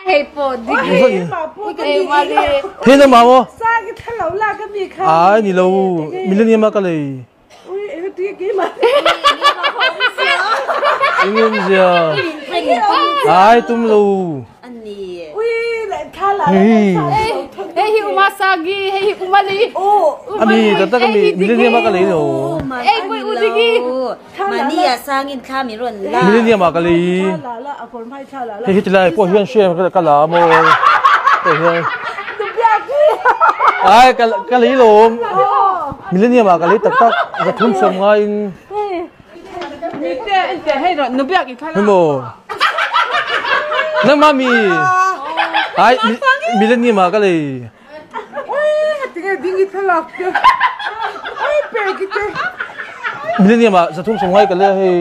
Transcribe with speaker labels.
Speaker 1: Hei pawh digi.
Speaker 2: Hei na ma maw? Ai ni lo millennium a ka lei. Engem zia. Ai tum lo.
Speaker 1: Hei hi uma sagi, hei hi umali.
Speaker 2: Ami tak tak ami millennium a ka lei lo.
Speaker 1: Ei pui udigi.
Speaker 3: Mani a sangin thla min rawn la.
Speaker 2: Millennium ah ka lei. Hei hi tilai pawh hian hriam ka la maw. Hei hian. Ai ka ka lei lawm. Millennium ah ka lei tak tak zathum sawm ngaiin.
Speaker 4: Mite ente hei rawh nubiak i thla.
Speaker 2: Maw. Nangmah mi. Ai millennium ah ka lei. Millennium ah 390 ka lei hei.